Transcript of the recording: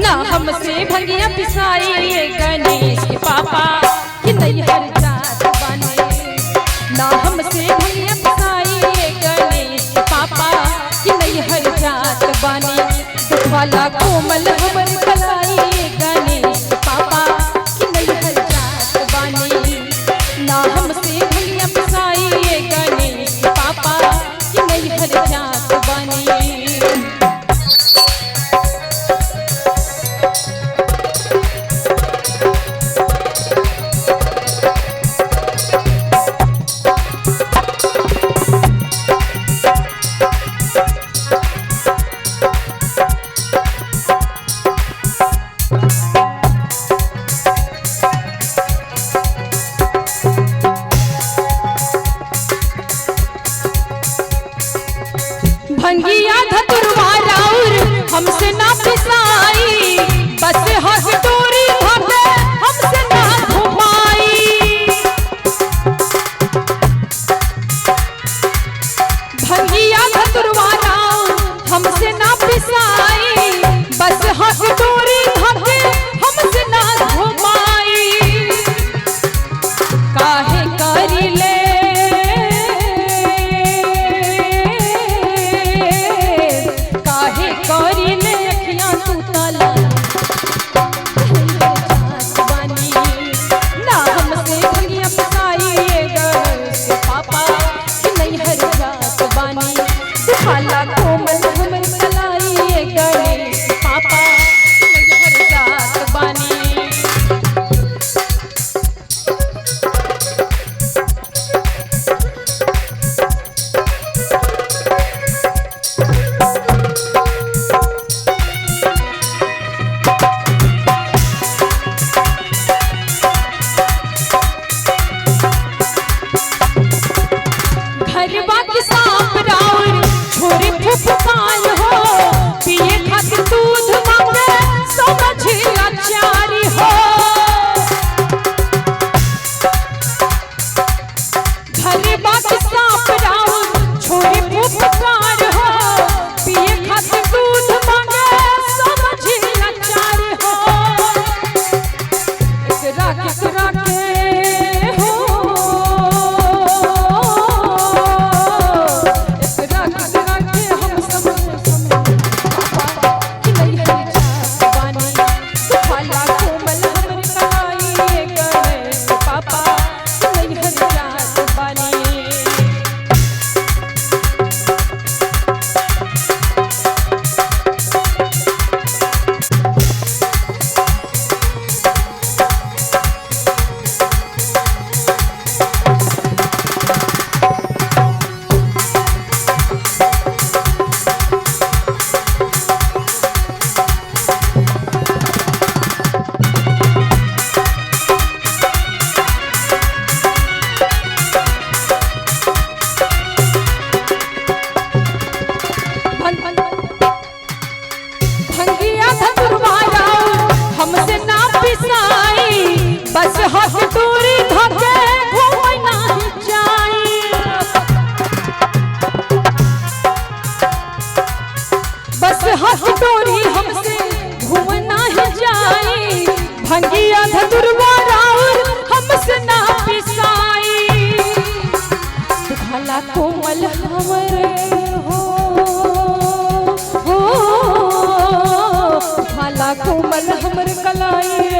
ना हमसे भंगिया पिसाई गणेश के पापा कि नैहर जात बानी। ना हमसे भंगिया पिसाई गणेश के पापा कि नैहर जात बानी। दुखवाला कोमल हमर कलाई गणेश के पापा कि नैहर जात बानी। ना हमसे भंगिया पिसाई गणेश के पापा कि नैहर जात बानी। भंगिया धतुरवा राउर हमसे ना पिसाई, बस हंस डोरी धके हमसे ना घुमाई। भंगिया धतुरवा राउर हमसे ना पिसाई, बस हंस डोरी धके हमसे ना घुमाई। काहे करी ले काहे करी ले अखियां तू ताला बानी। ना हमसे भंगिया पिसाई गणेश के पापा कि नैहर जात बानी। दुखाला कोमल हमर कलाई गणेश के पापा कि नैहर जात बानी। घरवा के सांप राउर छोरे फुफकार हो, पिए खातिर दूध मांगे समझ लाचारी हो। घरवा के सांप राउर छोरे फुफकार हो, पिए खातिर दूध मांगे समझ लाचारी हो। एकरा केकरा के हो, एकरा केकरा के हम सब पापा कि नैहर जात बानी। दुखाला कोमल हमर कलाई गणेश के पापा कि नैहर जात बानी। भंगिया धतुरवा राउर हमसे ना पिसाई, बस हंस दूरी धके घूमै नाही जाई। बस हंस डोरी हमसे घूम नाही जाई, भंगिया धतुरवा राउर हमसे ना पिसाई। दुखाला कोमल हमर हो, दुखाला कोमल हमर कलाई